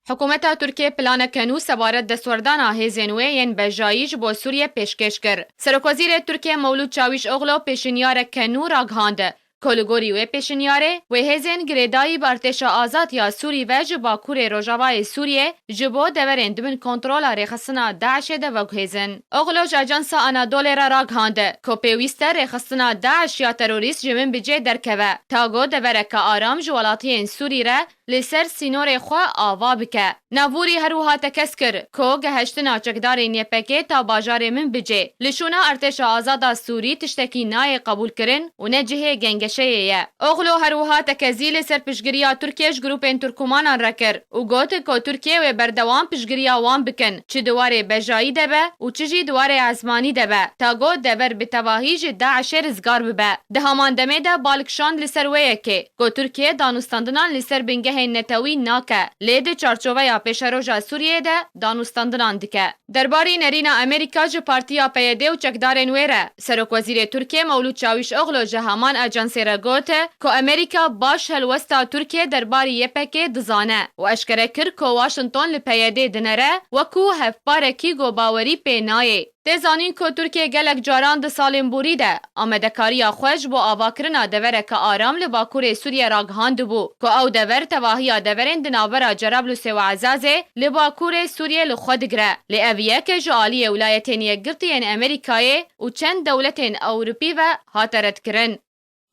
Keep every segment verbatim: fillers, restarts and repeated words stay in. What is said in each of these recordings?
Hikûmeta Tirkiyê planeke nû sebaret destwerdana hêzên wê yên bejayî ji bo Sûriyê pêşkêş kir. Serokwezîrê Tirkiyê Mewlûd Çawîşoglu pêşinyareke nû ragihand, ku li gorî wê pêşinyarê, wê hêzên girêdayî bi Artêşa Azad ya Sûrî ve ji Bakurê Rojavayê Sûriyê ji bo deverên di bin kontrola rêxistina DAIŞê de veguhêzin. Oglu ji Ajansa Anadolê re ragihand, ku pêwîst e rêxistina DAIŞ ya terorîst ji Minbicê derkeve, ta ku devereke aram ji welatiyên Sûrî re li ser sînorê xwe ava bike. Navûrî her wiha tekez kir, ku geheştina çekdarên Y P G ta bajarê Minbicê li şûna Artêşa Azad a Sûrî tiştekî nayê qebûlkirin û ne cihê gengeşeyê ye. Oglu her wiha tekezî li ser piştgiriya Tirkiye ji grûpên Turkumanan re kir û got, ku Tirkiye wê berdewam piştgiriya wan bikin, çi di warê bejayî de be û çi jî di warê ezmanî de be, ta ku dever bi tevahî ji DAIŞê rizgar bibe. Di heman demê de bal kişand li ser wê yekê, ku Tirkiye danûstandinan li ser bingehên netewî nake, lê di çarçoveya pêşeroja Sûriyeyê de danûstandinan dike. Derbarî nerîna Amerîka ji Partiya P Y D û çekdarên wê re, Serokwezîrê Tirkiye Mewlûd Çawîşoglu ji heman ajansê re got, ku Amerîka baş helwesta Tirkiye derbarî Y P G dizane û eşkere kir, ku Washington li P Y D dinere wekû hevparekî ku bawerî pê nayê. Tê zanîn, ku Tirkiye gelek caran di salên borî de amadekariya xwe ji bo avakirina devereke aram li bakurê Sûriyê ragihandibû, ku ew dever tevahiya deverên di navbera Cerablusê û Ezazê li bakurê Sûriyê li xwe digire. Lê ev yek ji aliyê Wilayetên Yekgirtî yên Amerîkayê û çend dewletên Ewropî ve hate redkirin.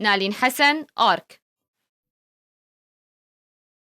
Nalîn Hesen, Ark.